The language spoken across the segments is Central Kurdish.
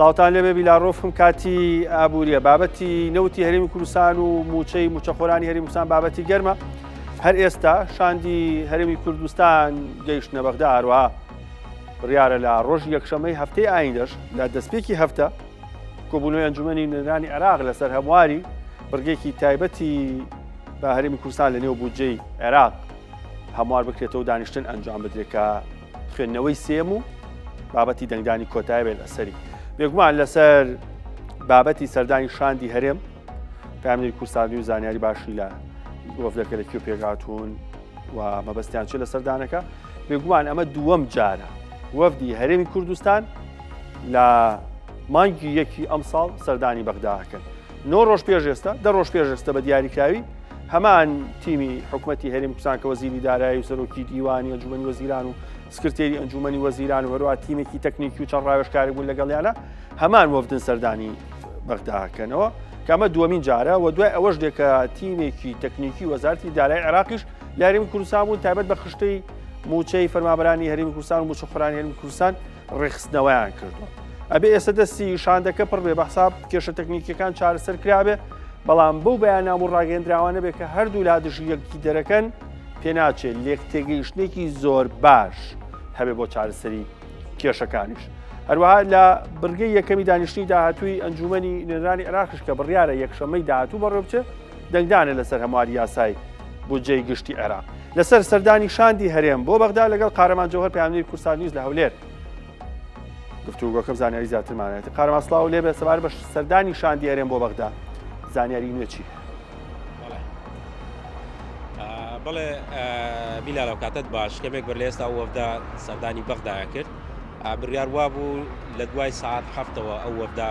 سڵاوتان لێبێ بیلاڕۆفم کاتی ئابووریە بابەتی نەوتی هەرێمی کوردستان و موچەی موچەخۆرانی هەرێمی کوردستان بابەتی گەرمە هەر ئێستا شاندی هەرێمی کوردستان گەیشتنە بەغدا هەروەها بڕیارە لە ڕۆژی یەکشەمەی هەفتەی ئایندەش لە دەستپێکی هەفتە کۆبوونەوەی ئەنجومەنی نوێنەرانی عێراق لەسەر هەمواری بڕگێکی تایبەتی بە هەرێمی کوردستان لە نێو بودجەی عێراق هەموار بکرێتەوە دانیشتن ئەنجام بدرێت کە خوێندنەوەی سێم و بابەتی دەنگدانی کۆتای بێت لەسەری بێگومان لەسەر بابەتی سەردانی شاندی هەرێم پامنی کوردستانی و زانیاری باشی لە وەفدەکە لە کوێ پێکهاتوون و مەبەستیان چی لە سەردانەکە بێگومان ئەمە دووەم جارە وەفدی هەرێمی کوردستان لە مانگی یەکی ئەمساڵ سەردانی بەغداکەن نۆ ڕۆژ پێش ئێستا دە ڕۆژ پێش ئێستا بە دیاریکراوی هەمان تیمی حکوومەتی هەرێمی کوردستان کە وەزیری دارایی و سەرۆکی دیوانی ئەنجومەنی وەزیران و سکرتێری ئەنجومەنی وەزیران و هەروەها تیمێکی تەکنیکی و چەند ڕاوێژکارێک بوون لەگەڵیانە هەمان وەفدن سەردانی بەغداکەنەوە کە ئەمە دووەمین جارە و دوای ئەوەش دێ کە تیمێکی تەکنیکی وەزارەتی دارایی عێراقیش لە هەرێمی کوردستان بوون تایبەت بە خشتەی مووچەی فەرمانبەرانی هەرێمی کوردستان و مووچەخۆرانی هەرێمی کوردستان ڕێکخستنەوەیان کردووە. ئەبێ ئێستا دەستی شاندەکە پڕ بێ بە حساب کێشە تەکنیکیەکان چارەسەر کرابێ، بەڵام بەو بەیاننامە و ڕاگەیەندراوانە بێ کە هەردوو لا دژی یەکدی دەرەکەن، پێناچێت لێکتێگەیشتنێکی زۆر باش هەبێ بۆ چارەسەری کێشەکانیش. هەروەها لە بڕگەی یەکەمی دانیشتنی داهاتووی ئەنجومەنی نوێنەرانی عێراقیش کە بڕیارە یەکشەممەی داهاتوو بەڕێوەبچێت، دەنگدانە لەسەر هەمواری یاسای بودجەی گشتی عێراق. لەسەر سەردانی شاندی هەرێم بۆ بەغدا لەگەڵ قارەمان جەوهەر پەیامنێری کوردسات نیوز لە هەولێر گفتوگۆکەم زانیاری زیاترمان هەیە. قارەمان سڵاو لێبێ سەبارەت بە سەردانی شاندی هەرێم بۆ بەغدا زانیاری نوێ چی هەیە؟ بەڵێ بیلال ئەو کاتەت باش کەمێک بەر لە ئێستا ئەو وەفدە سەردانی بەغدایان کرد بڕیار وابوو لە دوای سەعات هەفتەوە ئەو وەفدە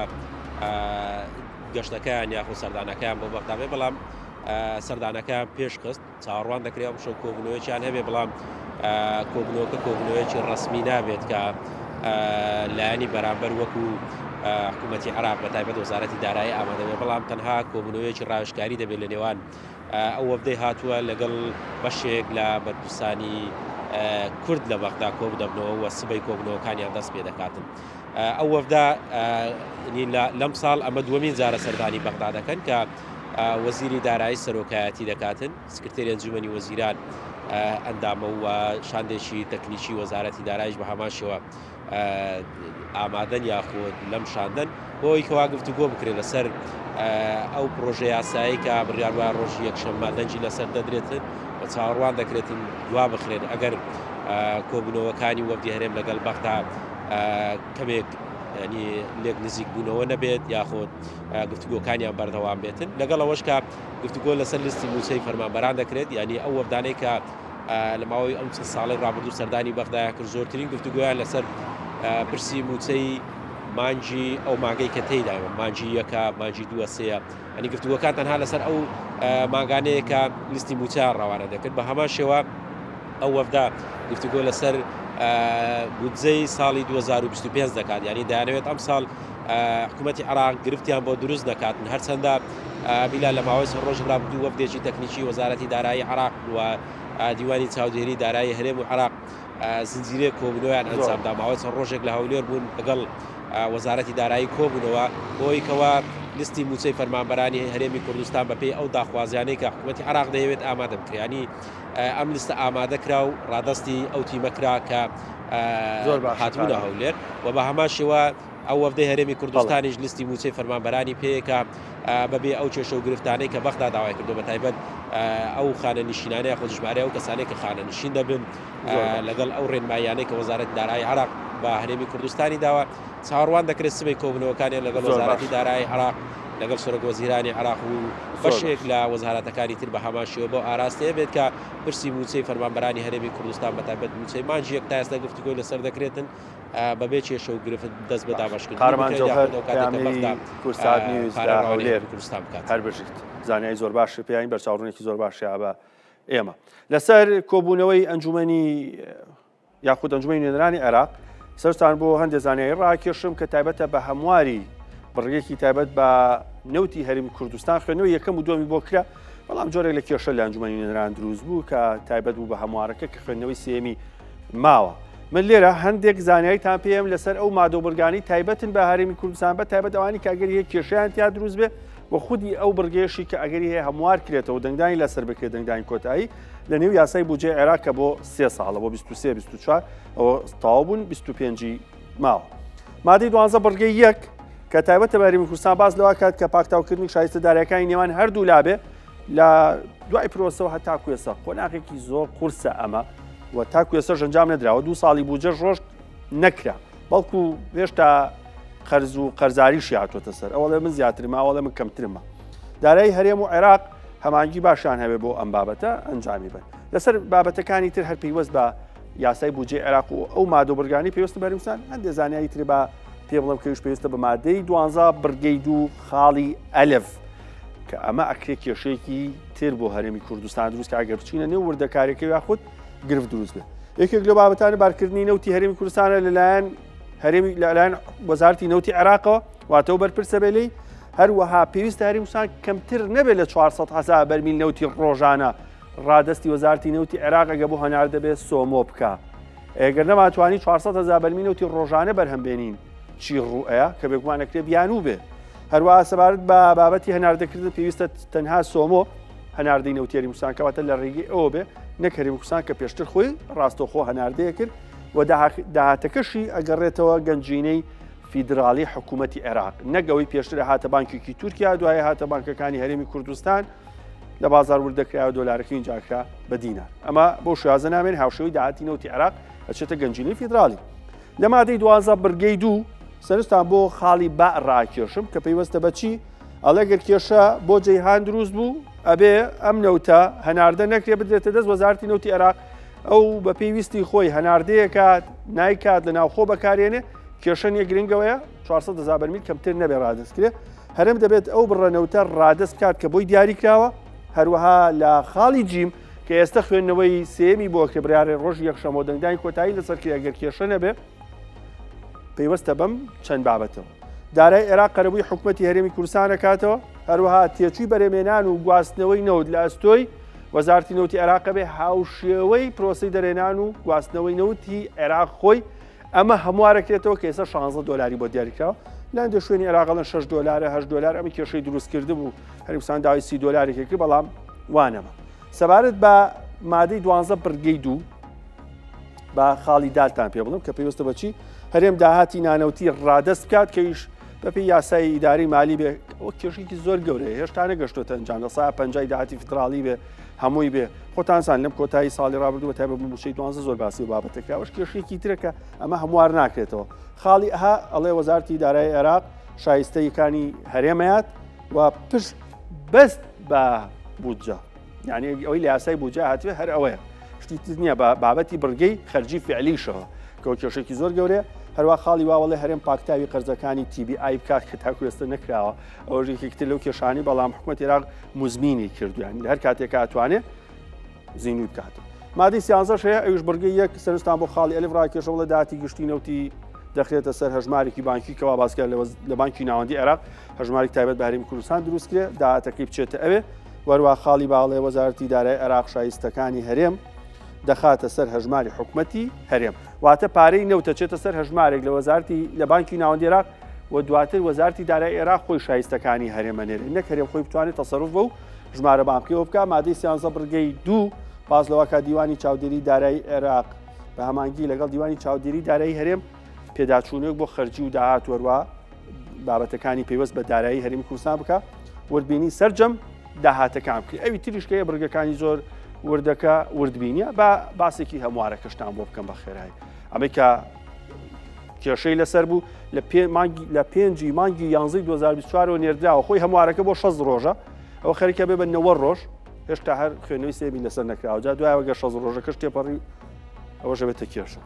گەشتەکەیان یاخود سەردانەکەیان بۆ بەغدا بێ بەڵام سەردانەکەیان پێشخست چاوەڕوان دەکرێت ئەمشەو کۆبوونەوەیان هەبێ بەڵام کۆبوونەوەکە کۆبوونەوەیەکی ڕەسمی نابێت کە لایەنی بەرامبەر وەکو حکوومەتی عراق بە تایبەت وەزارەتی دارایی ئامادە بێت بەڵام تەنها کۆبوونەوەیەکی ڕاوێژکاری دەبێت لە نێوان ئەو وەفدەی هاتووە لەگەڵ بەشێک لە بەرپرسانی کورد لە بەغدا کۆبدەبنەوە و سبەی کۆبوونەوەکانیان دەست پێ دەکاتن. ئەو وەفدە لەم ساڵ ئەمە دووەمین جارە سەردانی بەغدا دەکەن کە وەزیری دارایی سەرۆکایەتی دەکاتن سکرتێری ئەنجومەنی وەزیران ئەندامە و شاندێکی تەکنیکی وەزارەتی دارایش بە هەمان شێوە ئامادەن یاخود لەم شاندن بۆ ئەوەی کەوا گفتوگۆ بکرێت لەسەر ئەو پرۆژە یاسایی کە بڕیار وایە ڕۆژی یەکشەممە دەنگی لەسەر دەدرێتن و چاوەڕوان دەکرێتن دوا بخرێن ئەگەر کۆبوونەوەکانی وەفدی هەرێم لەگەڵ بەغدا کەمێک ینی لێک نزیک بوونەوە نەبێت یاخود گفتوگۆکانیان بەردەوام بێتن لەگەڵ ئەوەش کە گفتوگۆ لەسەر لیستی مووچەی فەرمانبەران دەکرێت یعنی ئەو وەفدانەی کە لە ماوەی ئەم چەند ساڵەی ڕابردوو سەردانی بەغدایان کرد زۆرترین گفتوگۆیان لەسەر پرسی مووچەی مانگی ئەو مانگەی کە تێیدایە مانگی یەکە مانگی دووە سێیە ئەنی گفتوگۆکان تەنها لەسەر ئەو مانگانەیە کە لیستی مووچەیان ڕەوانە دەکرد بە هەمان شێوە ئەو وەفدە گفتوگۆ لەسەر بودجەی ساڵی 2025 دەکات یعنی دەیانەوێت ئەم ساڵ حکوومەتی عراق گرفتیان بۆ دروست نەکات هەرچەندە بیلا لە ماوەی چەند ڕۆژی ڕابردوو وەفدێکی تەکنیکی وەزارەتی دارایی عراق و دیوانی چاودێری دارایی هەرێم و عراق زنجیرەیەک کۆبوونەوەیان ئەنجامدا ماوەی چەند ڕۆژێک لە هەولێر بوون لەگەڵ وەزارەتی دارایی کۆبوونەوە بۆی کەوا لیستی مووچەی فەرمانبەرانی هەرێمی کوردستان بەپێی ئەو داخوازیانەی کە حکوومەتی عراق دەیەوێت ئامادە بکرێت ینی ئەم لیستە ئامادە کرا و ڕادەستی ئەو تیمە کرا کە هاتبوونە هەولێر و بە هەمان شێوە ئەو وەفدەی هەرێمی کوردستانیش لیستی مووچەی فەرمانبەرانی پێیە کە بەبێ ئەو کێشە و گرفتانەی کە بەغدا داوای کردو بە تایبەت ئەو خانەنشینانە یاخود ژمارەی ئەو کەسانەی کە خانەنشین دەبن لەگەڵ ئەو ڕێنماییانەی کە وەزارەتی دارایی عێراق بە هەرێمی کوردستانی داوە چاوەڕوان دەکرێت سبەی کۆبوونەوەکانیان لەگەڵ وەزارەتی دارایی عێراق لەگەڵ سەرۆک وەزیرانی عێراق و بەشێک لە وەزارەتەکانی تر بە هەمان شێوە بەو ئاراستەیە بێت کە پرسی مووچەی فەرمانبەرانی هەرێمی کوردستان بە تایبەت مووچەی مانگی یەک تا ئێستا گفتوگۆی لەسەر دەکرێتن بەبێ کێشە و گرفت دەست بە دابەشکردنی قارەمان بکرێت جەوهەر یاخود ئەو کاتێک کە پەیامنێری بەغدا کوردسات نیوز پارە لە ڕەوانەی هەولێر هەرێمی کوردستان بکات. هەر بژیت زانیاری زۆر باش پێیانی بەرچاوڕوونێکی زۆر باشیا بە ئێمە لەسەر کۆبوونەوەی ئەنجومەنی یاخود ئەنجومەنی نوێنەرانی عێراق سەرتان بۆ هەندێک زانیاری ڕاکێشم کە تایبەتە بە هەمواری بڕگێکی تایبەت بە نەوتی هەرێمی کوردستان خوێندنەوەی یەکەم و دووەمی بۆ کرا بەڵام جۆرێک لە کێشە لە ئەنجومەنی نوێنەران دروست بوو کە تایبەت بوو بە هەموارەکە کە خوێندنەوەی سێمی ماوە. من لێرە هەندێک زانیاریتان پێم لەسەر ئەو مادە و بڕگانەی تایبەتن بە هەرێمی کوردستان بە تایبەت ئەوانی کە ئەگەری هەیە کێشەیان تیا دروست بێ و خودی ئەو بڕگەیەشی کە ئەگەری هەیە هەموار کرێتەوە دەنگدانی لەسەر بکرێت دەنگدانی کۆتایی لە نێو یاسای بودجەی عێراق کە بۆ سێ ساڵە بۆ 23 24 ئەوە تەواو بوون 25 ماوە. مادەی دوانزە بڕگەی یەک کە تایبەتە بە هەرێمی کوردستان باس لەوە کات کە پاکتاوکردنی شایستە دارایەکانی نێوان هەردوو لابێ لە دوای پرۆسەوە هەتاکو ئێستا قۆناغێکی زۆر قورسە ئەمە و تاکو ئێستاش ئەنجام نەدراوە دوو ساڵی بودجەش ڕۆشت نەکرا بەڵکو هێشتا قەرز و قەرزاریشی هاتووەتە سەر ئەوەڵێ من زیاترمە ئەوەڵێ من کەمترمە دارایی هەرێم و عێراق هەمانگی باشیان هەبێ بۆ ئەم بابەتە ئەنجامی بن لەسەر بابەتەکانی تر هەر پەیوەست بە یاسای بودجەی عێراق و ئەو مادە و بڕگانی پێویستە بە هەرێمستان هەندێک زانیاری تر بە پێ بڵێم کەویش پێویستە بە مادەی دوانزە بڕگەی دوو خاڵی ئەلف کە ئەمە ئەکرێ کێشەیەکی تر بۆ هەرێمی کوردستان دروست کە ئەگەر بچینە نێو وردەکاریەکە یاخود گرفت دروست بێت یەکێک لە بابەتانی بارکردنی نەوتی هەرێمی کوردستانە لەلایەن هەرێمی لەلایەن وەزارتی نەوتی عێراقەوە واتەوە بەرپرسە بێ لێی هەروەها پێویستە هەرێمی کوردستان کەمتر نەبێت لە 400 هەزار بەرمیل نەوتی ڕۆژانە ڕادەستی وەزارتی نەوتی عێراق ئەگە بۆ هەناردە بێت سۆمۆ بکە ئەگەر نەماتوانی 400 هەزار بەرمیل نەوتی ڕۆژانە بەرهەم بێنین چی ڕوئەیە کە بێگومان ئەکرێ بیانوو بێ هەروەها سەبارەت بە بابەتی هەناردەکردن پێویستە تەنها سۆمۆ هەناردەی نەوتی هەرێمی کوردستان کەواتە لە ڕێگەی ئەوە بێ نەک هەرێمی کوردستان کە پێشتر خۆی ڕاستەوخۆ هەناردەیە کرد و داهاتەکەشی ئەگەڕێتەوە گەنجینەی فیدراڵی حکوومەتی عێراق نەک ئەوەی پێشتر هاتە بانکێکی تورکیا دوای هاتە بانکەکانی هەرێمی کوردستان لە بازار وردەکرا و دۆلارەکەی اینجاکرا بە دینار ئەمە بۆ شازە نامێن هاوشێوەی داهاتی نەوتی عێراق ئەچێتە گەنجینەی فیدراڵی لە مادەی 12 بڕگەی دوو سەرنجتان بۆ خاڵی با ڕاکێشم کە پەیوەستە بە چی؟ ئەڵێ گەر کێشە بۆ جەیهان دروست بوو ئەبێ ئەم نەوتە هەناردە نەکرێ بدرێتە دەست وەزارتی نەوتی عێراق ئەو بە پێویستی خۆی هەناردەیەکات نایکات لە ناوخۆ بەکارێنێ کێشە نییە گرنگەوەیە 400 هزار بەرمیل کەمتر نەبێ ڕادەست کرێ هەرێم دەبێت ئەو بڕە نەوتە ڕادەست بکات کە بۆی دیاری کراوە هەروەها لە خاڵی جیم کە ئێستا خوێندنەوەی سێمی بۆ کرێ بڕیارە ڕۆژی یەکشەممە دەنگدانی کۆتایی لەسەر کرێ ئەگەر کێشە نەبێ پەیوەستە بەم چەند بابەتەوە. دارای عێراق قەرەبووی حکومەتی هەرێمی کوردستان ئەکاتەوە، هەروەها تێچووی بەرهەمهێنان و گواستنەوەی نەوت لە ئەستۆی وەزارەتی نەوتی عێراقە بێ هاوشێوەی پرۆسەی دەرهێنان و گواستنەوەی نەوتی عێراق خۆی ئەمە هەموارەکرێتەوە کە ئێستا 16 دۆلاری بۆ دیاریکراوە لە هەندێک شوێنی عێراق ئەڵێن 6 دۆلارە 8 دۆلار ئەمە کێشەی دروست کردبوو هەرێمستان داوای 30 دۆلارێکی کرد بەڵام وانەما سەبارەت بە مادەی دوانزە بڕگەی دوو با خاڵی دالتان پێ بڵم کە پێویستە بەچی هەرێم داهاتی نانەوتی ڕادەست بکات کەیش بەپێی یاسای ئیداری مالی بێ ئەوە کێشێکی زۆر گەورەیە هێشتا نەگەشتۆتە ئەنجام لە سا پەنجای داهاتی فیدراڵی بێ هەمووی بێ خۆتانسان لەم کۆتایی ساڵی ڕابردوو بە تایبەت مووچەی دوانزە زۆر باسی و بابەتەکراوەش کێشێکی ترە کە ئەمە هەموار ناکرێتەوە خاڵی ئەها ئەڵێ وەزارتی دارای عێراق شایستەیەکانی هەرێمەیات و پشت بەست بە بودجە یعنی ئەوەی لە یاسای بودجە هاتوێ هەر ئەوەیە شتی تر نییە بە بابەتی بڕگەی خەرجی فعلیشەوە کە کێشێکی زۆر گەورەیە هەروە خاڵی واوەڵێ هەرێم پاکتاوی قەرزەکانی TBI بکات کە تاکو ئێستا نەکراوە ئەوەش یەکێکی تر لەو کێشانی بەڵام حکوومەت عێراق مزمینی کردویان لە هەر کاتێک ئەتوانێ زیندوی بکات. مادەی سیانزەش هەیە ئەویش بڕگەی یەک سەرنجتان بۆ خاڵی ئەلف ڕاکێشە وڵە داهاتی گشتی نەوتی دەخرێتە سەر هەژمارێکی بانکی کەوا باسکرا لە بانکی ناوەندی عێراق هەژمارێک تایبەت بە هەرێمی کوردستان دروست کرێ داهاتەکەی بچێتە ئەوێ وەروا خاڵی باڵێ وەزارەتی دارای عێراق شایستەکانی هەرێم دەخاتە سەر هەژماری حکومەتی هەرێم واتە پارەی نەوتە چێتە سەر هەژمارێک لە وەزارتی لە بانکی ناوەندی عێراق و دواتر وەزارتی دارای عێراق خۆی شایستەکانی هەرێمە نێرێ نەک هەرێم خۆی بتوانێت تەسەروف بە و ژمارە بانقیەوە بکا مادەی سیانزە بڕگەی دوو باس لەوە کە دیوانی چاودێری دارایی عێراق بە هەمانگی لەگەڵ دیوانی چاودێری دارایی هەرێم پێداچوونێک بۆ خەرجی و داهات وەروە بابەتەکانی پەیوەست بە دارایی هەرێمی کوردستان بکە وردبینی سەرجەم داهاتەکان بکرێت ئەوی تریشکەیە بڕگەکانی زۆر وردەکە وردبینیە با باسێکی هەموارەکەشتان بۆ بکەم بە خێرایی ئەمەی کە کێشەی لەسەر بوو لە لە پێنجی مانگی یانزەی 2024 نێردراوە خۆی هەموارەکە بۆ 6 ڕۆژە ئەوە خەریکە بێ بە 90 ڕۆژ هێشتا هەر خوێنەوەی سێبی لەسەر نەکراوە جا دوایەوە گەر 6 ڕۆژەکەش تێپەڕی ئەوەشە بێتە کێشە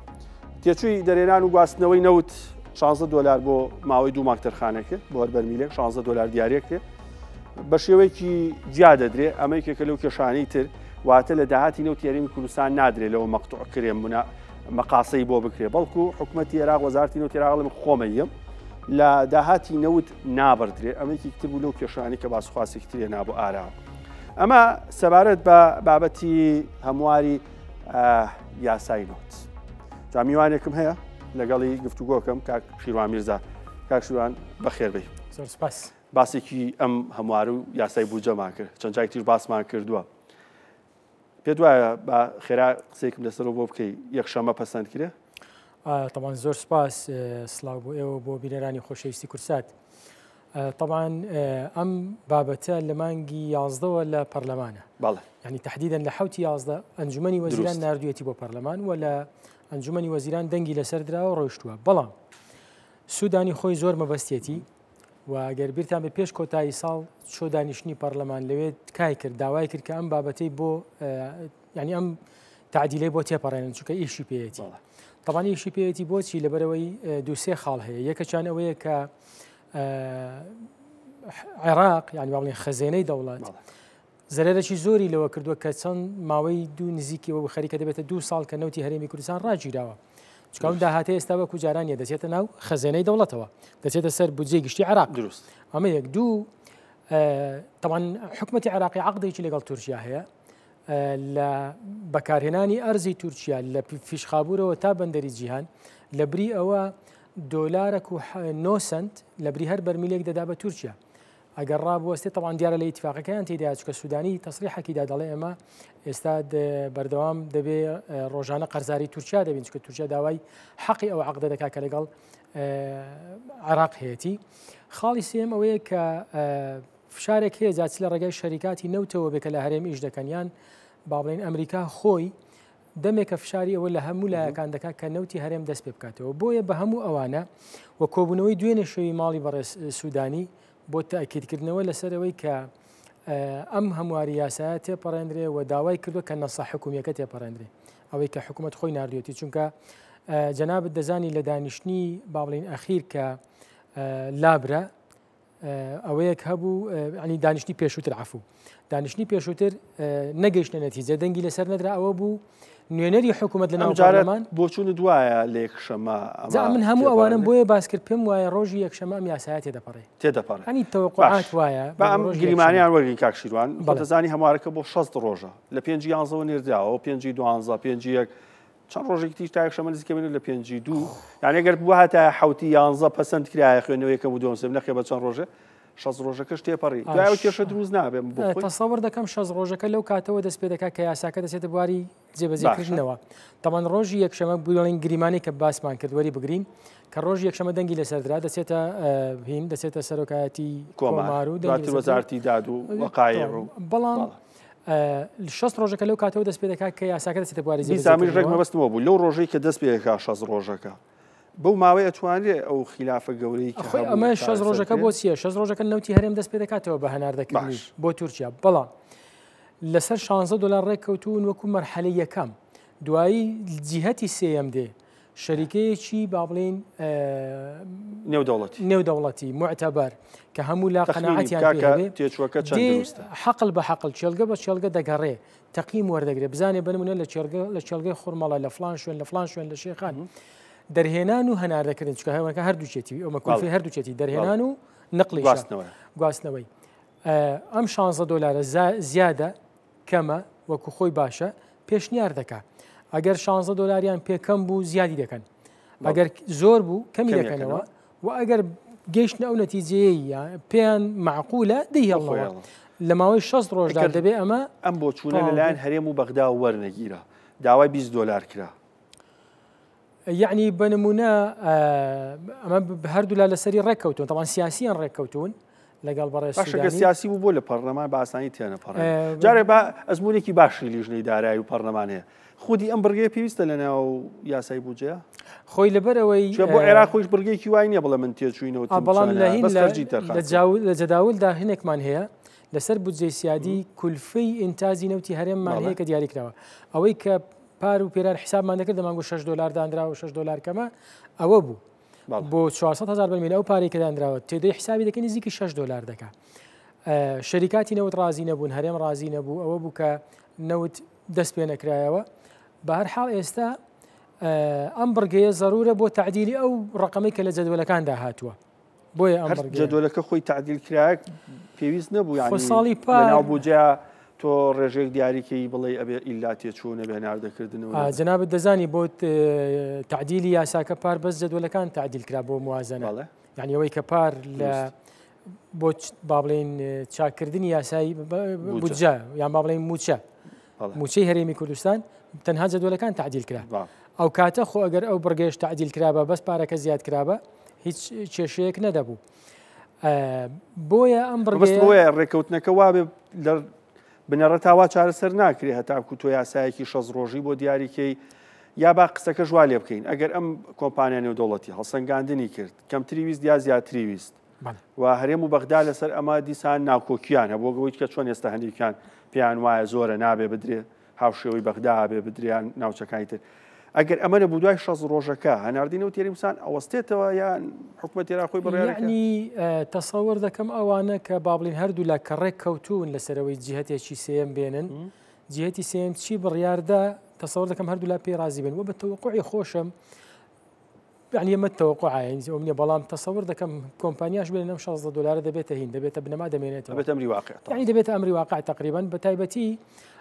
تێچووی دەرێنان و گواستنەوەی نەوت 16 دلار بۆ ماوەی دوو مانگ تەرخانەکرێت بۆ هەر بەرمیلێک 16 دلار دیارێکرێت بە شێوەیەکی جیا دەدرێ ئەمە یەکێکە لەو کێشانەی تر واتە لە داهاتی نەوتی هەرێمی کوردستان نادرێ لەوە مەقتوع کرێ منە مەقاسەی بۆ بکرێ بەڵکو حکومەتی عێراق وەزارتی نەوتی عێراق ئەڵێ من خۆمەیەم لە داهاتی نەوت نابڕدرێ ئەمە یەکێکی تر بوو لەو کێشانەی کە باسخواسێکی ترێ نابوو ئاراوە ئەمە سەبارەت بە بابەتی هەمواری یاسای نەوت. جا میوانێکم هەیە لەگەڵی گفتوگۆکەم کاک شیروان میرزا. کاک شیروان بەخێر بێی. زۆر سپاس. باسێکی ئەم هەموار و یاسای بودجەمان کرد، چەند جارێک تریش باسمان کردووە. پێت وایە با خێرا قسەیەکم لەسەرەوە بۆ بکەی یەکشەممە پەسەند کرێ؟ تەبعەن زۆر سپاس، سڵاو بۆ ئێوە بۆ بینەرانی خۆشەویستی کورسات. تەبعەن ئەم بابەتە لە مانگی یازدەوە لە پەرلەمانە. بەڵێ. یعنی تەحدیدەن لە حەوتی 11 ئەنجومەنی وەزیران ناردوویەتی بۆ پەرلەمان و لە ئەنجومەنی وەزیران دەنگی لەسەر دراوە ڕۆیشتووە. بەڵام سوودانی خۆی زۆر مەبەستێتی و گەر بیرتان بێ پێش کۆتایی ساڵ چۆ دانیشتنی پەرلەمان لەوێ تکای کرد داوای کرد کە ئەم بابەتەی بۆ ینی ئەم تعدیلەی بۆ تێپەڕێنن چونکە ئیشی پێیەتی تەبان ئیشی پێیەتی بۆچی لەبەرەوەی دووسێ خاڵ هەیە یەکەچان ئەوەیە کە عێراق یانی با بڵێن خەزێنەی دەوڵەت زەرەرێکی زۆری لەوە کردووە کە چەند ماوەی دوو نزیکی وەکو خەریکە دەبێتە دوو ساڵ کە نەوتی هەرێمی کوردستان ڕاگیراوە چونکە ئەم داهاتە ئێستا وەکو جاران نیە دەچێتە ناو خەزێنەی دەوڵەتەوە دەچێتە سەر بودجەی گشتی عێراق دروست ئەمە یەک دوو طبعا حکومەتی عێراقی عقدێکی لەگەڵ تورکیا هەیە لە بەکارهێنانی ئەرزی تورکیا لە فیشخابورەوە تا بەندەری جیهان لە بری ئەوە دۆلارەک و 9 سنت لە بری هەر بەرمیلێک دەدا بە تورکیا ئەگەر ڕابوەستێ تەبعەن دیارە لە ئیتفاقەکەیان تێدایە چونکە سودانی تەسریحەکی دا دەڵێ ئێمە ئێستا بەردەوام دەبێ ڕۆژانە قەرزاری تورکیا دەبین چونکە تورکیا داوای حەقی ئەو عەقدە دەکات کە لەگەڵ عێراق هەیەتی خاڵی سێم ئەوەیە کە فشارێک هەیە جا چ لە ڕێگای شەریکاتی نەوتەوە بێ کە لە هەرێم ئیش دەکەن یان با بڵێین ئەمریکا خۆی دەمێکە فشاری ئەوە لە هەموو لایەکان دەکات کە نەوتی هەرێم دەست پێ بکاتەوە، بۆیە بە هەموو ئەوانە و کۆبوونەوەی دوێنێ شەوی ماڵی بەڕێز سوودانی بۆ تەئکیدکردنەوە لەسەر ئەوەی کە ئەم هەمواری یاسایە تێپەڕێندرێ و داوای کردووە کە نەسە حکومییەکە تێپەڕێندرێ ئەوەی کە حکوومەت خۆی ناردوێتی چونکە جەنابت دەزانی لە دانیشتنی با بڵێین ئەخیر کە لابرا ئەوەیەک هەبوو ینی دانیشتنی پێشووتر عفو دانیشتنی پێشووتر نەگەیشتە نەتیجە دەنگی لەسەر نەدرا ئەوە بوو نوێنەری حکوومەت لە ناوجارەمان بۆچون دوایە لە یەکشەمە من هەموو ئەوانم بۆیە باس کرد پێم وایە ڕۆژی یەکشەمە ئەم یاسایە تێدەپەڕێ تێدەپەڕێ ئەنی تەوەقعات وایە بە ئەم گریمانیان وەرگین کاک شیروان دەزانی هەموارەکە بۆ 60 ڕۆژە لە پێنج یانزەوە نێردراوە پێنجی دوانزە پێنجی یەک چەند ڕۆژێکی تریش تا یەکشەممە نزیکە بین لە پێنجی دوو یعنی ئەگەر بووهاتایە حەوتی یانزە پەسەند کرایە خوێندنەوە یەکەم و دووەم سێم نەخێ بە چەند ڕۆژێ شەست ڕۆژەکەش تێپەڕی دوای ئەو کێشە دروست نابێ بۆ خۆی. تەسەور دەکەم شەست ڕۆژەکە لەو کاتەوە دەست پێ دەکات کە یاساکە دەچێتە بواری جێبەجێکردنەوە تەمان ڕۆژی یەکشەمە بڵێن گریمانەی کە باسمان کرد وەری بگرین کە ڕۆژی یەکشەمە دەنگی لەسەر درا دەچێتە هین دەچێتە سەرۆکایەتی کۆمار و دواتر وەزارتی داد و وەقایع و بەڵام 60 ڕۆژەکە لەو کاتەوە دەست پێ دەکات کە یاساکە دەچێتە بواری جێبەجێکردنەوە. دیسان ڕێک مەبەستمەوە بوو لەو ڕۆژەی کە دەست پێ دەکات 60 ڕۆژەکە بەو ماوەی ئەتوانرێ ئەو خیلافە گەورەی کە خۆی ئەمە 60 ڕۆژەکە بۆ چییە 60 ڕۆژەکە نەوتی هەرێم دەست پێ دەکاتەوە بە هەناردەکردنی بۆ تورکیا بەڵام لەسەر 16 دلار ڕێککەوتون وەکو مەرحەلەی یەکەم دوایی جیهەتی سێیەم دێ شەریکەیەکی با بڵێین نێودەوڵەتی نێودەوڵەتی معتەبەر کە هەموو لا قەناعەتیان پێ هەبێ تێچووەکە چەند دروستە حەقل بە حەقل چێلگە بە چێلگە دەگەڕێ تەقیم وەردەگرێ بزانێ بنمونە لە چێلگە لە چێلگەی خورمەڵە لە فلان شوێن لە فلان شوێن لە شێخان دەرهێنان و هەناردەکردن چکە هەوەکە هەردووچێتی ئەومە کۆفی هەردووچێتی دەرهێنان و نقلی گواستنەوەی ئەم 16 دلارە زیادە کەمە وەکو خۆی باشە پێشنیار دەکا ئەگەر 16 دۆلاریان پێ کەم بوو زیادی دەکەن ئەگەر زۆر بوو کەمی دەکەنەوە و ئەگەر گەیشتن ئەو نەتیجەیە پێیان معقولە دەیهێڵنەوە لە ماوەی 60 ڕۆژدا دەبێ ئەمە ئەم بۆچوونە لەلایەن هەرێم و بەغدا وەرنەگیرا داوای 20 دۆلار کرا یەعنی بە نمونە ئەمە هەردوولا لەسەری ڕێککەوتون تەوان سیاسیان ڕێککەوتون لەگەڵ بەڕێز باشەکە سیاسی بوو بۆ لە پەرلەمان بە ئاسانی تێنەپەڕێ جارێ با ئەزمونێکی باشی لیژنەی دارایی و پەرلەمان هەیە خودی ئەم بڕگەیە پێویستە لە ناو یاسای بودجەیە خۆی لەبەرەوەی بۆ عێراق خۆش بڕگەیەکی وای نییە بڵێ من تێچووینەوە بەڵام لە هین لە جەداولدا هینێکمان هەیە لەسەر بودجەی سیادی کولفەی ئینتاجی نەوتی هەرێممان هەیە کە دیاریکراوە ئەوەی کە پار و پێرار حیسابمان دەکرد دەمانگوت 6 دۆلار دانراوە 6 دۆلار کەمە ئەوە بوو بۆ 400 هزار بەرمیل ئەو پارەی کە دانراوە تێدەی حیسابی دەکەی نزیکی 6 دۆلار دەکا شەریکاتی نەوت ڕازی نەبوون هەرێم ڕازی نەبوو ئەوە بوو کە نەوت دەست پێ نەکرایەوە بە هەر حاڵ ئێستا ئەم بڕگەیە زەرورە بۆ تعدیلی ئەو ڕقەمەی کە لە جەدوەلەکاندا هاتووە بۆیە ئەم جەدوەلەکە خۆی تعدیل کرایە پێویست نەبوو یان ساڵی پار ناو بودجە. تۆ ڕێژەیەک دیاریکەی بڵێ ئەبێ ئیلا تێچوو نەبێ هەناردەکردن و نەبێ. جەنابت دەزانی بۆ تەعدیلی یاساکە پار بەس جەدوەلەکان تەعدیل کرا بۆ موازنە. بەڵێ. یعنی ئەوەی کە پار لە بۆ با بڵێین چاککردنی یاسایی بودجە یان با بڵێین موچە موچەی هەرێمی کوردستان تەنها جەدوەلەکان تەعدیل کرا. ئەو کاتە خۆ ئەگەر ئەو بڕگەیش تەعدیل کرابا بەس پارەکە زیاد کرابا هیچ کێشەیەک نەدەبوو. بۆیە ئەم بڕگەیە ڕێککەوتنەکە وابێ لە بنەڕەتا وا چارەسەر ناکرێ هەتاکو تۆ یاسایەکی شەست ڕۆژی بۆ دیاریکەی یا با قسەکەش وا لێ بکەین ئەگەر ئەم کۆمپانیا نێودەوڵەتی هەڵسەنگاندنی کرد کەمتری ویست یا زیاتری ویست و هەرێم و بەغدا لەسەر ئەمە دیسان ناکۆکیان هەبوو ئەوەی کە چۆن ئێستا هەندێکیان پێیان وایە زۆرە نابێ بدرێ هاوشێوەی بەغدا بێ بدریان ناوچەکانی تر. ئەگەر ئەمە نەبوو دوای 60 ڕۆژەکە هەناردەی نەوتی هەرێمی کوردستان ئەوەستێتەوە یان حکومەتی عێراق خۆی بڕیارەکە؟ یەعنی تەسەوەر دەکەم ئەوانە کە با بڵین هەردوولا کە ڕێک کەوتوون لەسەرەوەی جیهەتێکی سێیەم بێنن جیهەتی سێیەم چی بڕیاردا تەسەوەر دەکەم هەردوولا پێی ڕازی بن و بە تەوەقوعی خۆشم یعنی ئەمە تەوەقوعە یعنی ئەوم نییە بەڵام تەسەور دەکەم کۆمپانیاش بێنن ئەم 16 دۆلارە دەبێتە هین دەبێتە بنەما دەمێنێتەوە دەبێتە ئەمری واقع یعنی دەبێتە ئەمری واقع تقریبا بە تایبەتی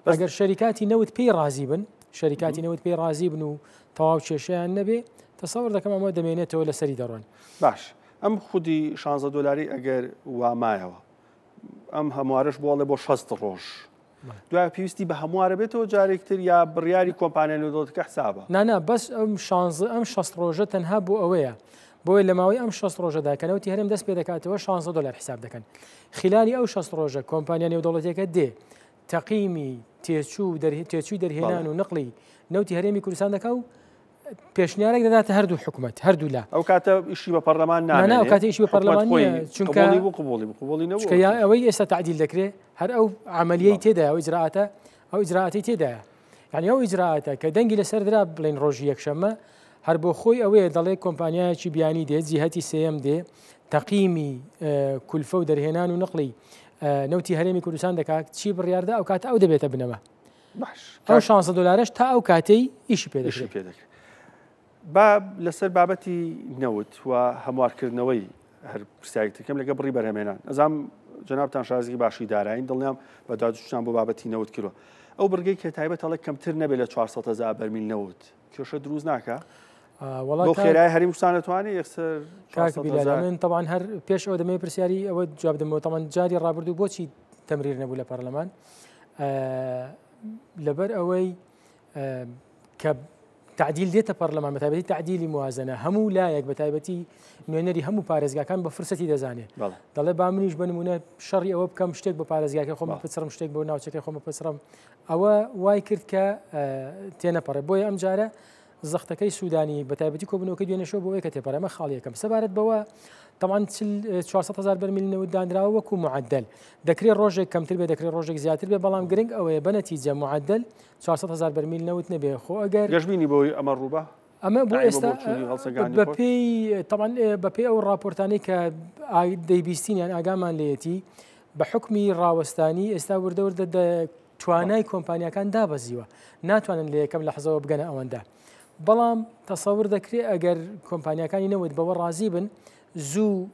ئەگەر شەریکاتی نەوت پێی ڕازی بن شەریکاتی نەوت پێی ڕازی بن و تەواو کێشەیان نەبێ تەسەور دەکەم ئەمە دەمێنێتەوە لەسەری دەڕۆن. باش ئەم خودی 16 دۆلاری ئەگەر وا مایەوە ئەم هەموارەش بۆ ئەڵێ بۆ 60 ڕۆژ دوای پێویستی بە هەموارە بێتەوە جارێک تر یا بڕیاری کۆمپانیا نێودەوڵەتەکە حسابە؟ نا نا بەس ئەم شانزە ئەم 60 ڕۆژە تەنها بۆ ئەوەیە بۆیە لە ماوەی ئەم 60 ڕۆژەدا کە نەوتی هەرێم دەست پێ دەکاتەوە 16 دۆلار حساب دەکەن خلالی ئەو 60 ڕۆژە کۆمپانیا نێودەوڵەتیەکە دێ تەقیمی تێچوو تێچووی دەرهێنان و نقلی نەوتی هەرێمی کوردستان دەکا و پێشنیارێک دەداتە هەردوو حکومەت هەردوو لا. ئەو کاتە ئیشی بە پەرلەمان نامێنێ. نا نا ئەو کاتە ئیشی بە پەرلەمان نییە چونکە قبوڵی بوو قبوڵی بوو قبوڵی نەبوو. چونکە ئەوەی ئێستا تەعدیل دەکرێ هەر ئەو عەمەلیەی تێدایە ئەو ئیجرائاتە ئەو ئیجرائاتەی تێدایە. یعنی ئەو ئیجرائاتە کە دەنگی لەسەر درا بڵێن ڕۆژی یەکشەممە هەر بۆ خۆی ئەوەیە دەڵێ کۆمپانیایەکی بیانی دێ جیهەتی سێیەم دێ تەقیمی کولفە و دەرهێنان و نقلی نەوتی هەرێمی کوردستان دەکات چی بڕیاردا ئەو کاتە ئەو دەبێتە بنەما. باش ئەو شانزە دۆلارەش تا ئەو کاتەی ئیشی پێ دەکرێت پێ دەکرێت با لەسەر بابەتی نەوت و هەموارکردنەوەی هەر پرسیارێک ترکەم لەگە بڕی بەرهەمێنان ئەزام جەنابتان شازی باشی دارایین دڵنیام بە دادشتان بۆ بابەتی نەوت کردوە ئەو بڕگەی کە تایبەت هەڵێ کەمتر نەبێت لە 400 هزار بەرمیل نەوت کێشە دروست ناکە وڵات خێرای هەریم کوردستان دەتوانێت یەکسەر من طبعا هەر پێش ئەو دەمەوێت پرسیاری ئەوە جواب دەمەوە تەمان جاری ڕابردوو بۆچی تەمریر نەبوو لە پەرلەمان لەبەر ئەوەی کە تعدیل دێتە پەرلەمان بەتایبەتی تعدیلی موازنە هەموو لایەک بەتایبەتی نوێنەری هەموو پارێزگاکان بە فرسەتی دەزانێت دەڵێ با منیش بە نمونە شەڕی ئەوە بکەم شتێک بە پارێزگاکە خۆم پچڕم شتێک بۆ ناوچەکەی خۆم پچڕم ئەوە وای کرد کە تێنەپەڕێ بۆیە ئەم جارە زەختەکەی سوودانی بە تایبەتی کۆبوونەوەکەی دوێنێ شەو بۆ ئەوەی کە تێپەڕێ ئەمە خاڵی یەکەم سەبارەت بەوە تەبعەن 400 هەزار بەرمیل نەوت دانراوە وەکو معدل دەکرێت ڕۆژێک کەمتر بێ دەکرێت ڕۆژێک زیاتر بێ بەڵام گرنگ ئەوەیە بە نەتیجە معدل 400 هەزار بەرمیل نەوت نەبێ خۆ ئەگەر گەشبینی بۆی ئەمە ڕووبا ئەمە بۆ ئێستا بەپێی تەبعەن بەپێی ئەو ڕاپۆرتانەی کە دەیبیستین یان ئاگامان لێیەتی بە حکمی ڕاوەستانی ئێستا وردە وردە توانای کۆمپانیاکان دابەزیوە ناتوانن لە یەکەم لەحزەوە بگەنە ئەوەندە بەڵام تەسەور دەکرێت ئەگەر کۆمپانیاکانی نەوت بەوە ڕازی بن زوو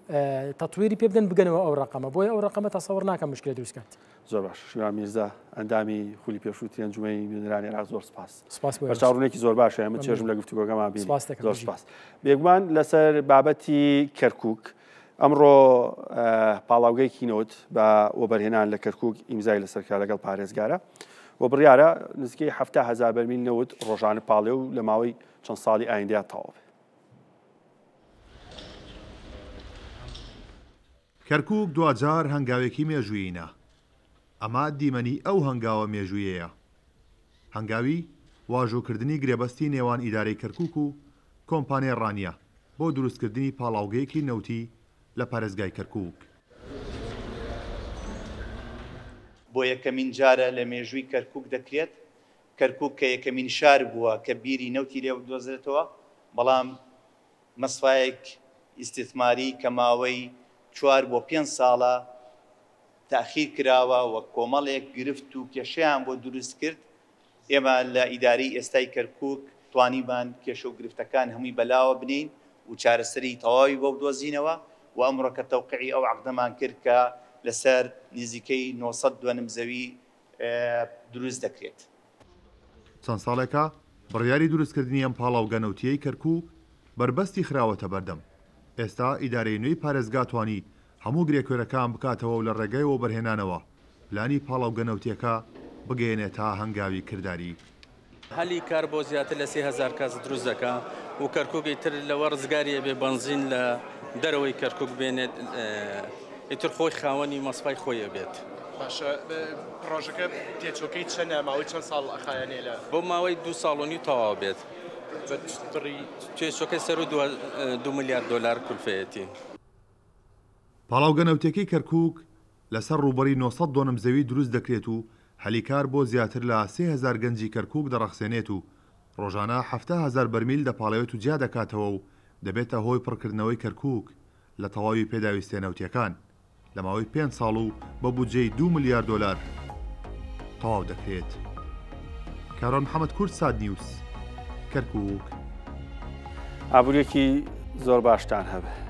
تەتویری پێ بدەن بگەنەوە ئەو ڕقەمە بۆیە ئەو ڕقەمە تەسەور ناکەم مشکلە دروست کات. زۆر باش شیوان میرزا ئەندامی خولی پێشووتری ئەنجومەنی نوێنەرانی عێراق زۆر سپاس. سپاس بۆ ئێوەش. بەرچاوڕوونێکی زۆر باشە من چێژم لە گفتوگۆکەمان بینی. سپاس دەکەم. زۆر سپاس. بێگومان لەسەر بابەتی کەرکووک ئەمڕۆ پاڵاوگەیەکی نەوت بە وەبەرهێنان لە کەرکووک ئیمزای لەسەر کرا لەگەڵ پارێزگارە و بڕیارە نزیکەی 70 هەزار بەرمیل نەوت ڕۆژانە پاڵێ و لە ماوەی چەند ساڵی ئایندەیا تەواو بێ. کەرکووک دواجار هەنگاوێکی مێژوویی نا. ئەمە دیمەنی ئەو هەنگاوە مێژوویەیە. هەنگاوی واژۆکردنی گرێبەستی نێوان ئیدارەی کەرکووک و کۆمپانیای ڕانیە بۆ دروستکردنی پاڵاوگەیەکی نەوتی لە پارێزگای کەرکووک. بۆ یەکەمین جارە لە مێژووی کەرکووک دەکرێت، کەرکووک کە یەکەمین شار بووە کە بیری نەوتی لێ بدۆزرێتەوە، بەڵام مەسفایەک ئیستیثماری کە ماوەی چوار بۆ پێنج ساڵە تاخیر کراوە و کۆمەڵێک گرفت و کێشەیان بۆ دروست کرد، ئێمە لە ئیدارەی ئێستای کەرکوک توانیمان کێشە و گرفتەکان هەمووی بەلاوە بنێین و چارەسەری تەواوی بۆ بدۆزینەوە و ئەمڕۆ کە تەوقیعی ئەو عەقدەمان کرد کە لەسەر نزیکەی 900 دۆنم زەوی. دروست دەکرێت. چەند ساڵێکە بڕیاری دروستکردنی ئەم پاڵاوگە نەوتییەی کەرکووک بەربەستی خراوەتە بەردەم، ئێستا ئیدارەی نوێی پارێزگا توانی هەموو گرێکوێرەکان بکاتەوە و لە ڕێگای وەبەرهێنانەوە پلانی پاڵاوگە نەوتییەکە بگەیەنێتە هەنگاوی کرداری. هەلی کار بۆ زیاتر لە 3000 کەس دروست دەکا و کەرکوک ئیتر لەوە ڕزگاری ئەبێ بەنزین لە دەرەوەی کەرکوک بێنێت ئیتر خۆی خاوەنی مەسفای خۆی ئەبێت. باشە پڕۆژەکە تێچووەکەی چەنە ماوەی چەند ساڵ ئەخایەنێ لە؟ بۆ ماوەی دوو ساڵ و نیو تەواو بێت. بە چ بڕی؟ تێچووەکەی سەروو دوو ملیار دۆلار کولفەیەتی. پاڵاوگە نەوتیەکەی کەرکوک لەسەر ڕووبەری 900 دۆنم زەوی دروست دەکرێت و هەلی کار بۆ زیاتر لە 3000 گەنجی کەرکوک دەڕەخسێنێت و ڕۆژانە 70 هەزار بەرمیل دەپاڵێوێت و جیا دەکاتەوە و دەبێتە هۆی پڕکردنەوەی کەرکوک لە تەواوی پێداویستیە نەوتیەکان لە ماوەی پێنج ساڵ و بە بودجەی دوو ملیار دۆلار تەواو دەکرێت. کاروان محەمەد کوردسات نیوز، کەرکوک. ئابووریەکی زۆر باشتان هەبێ.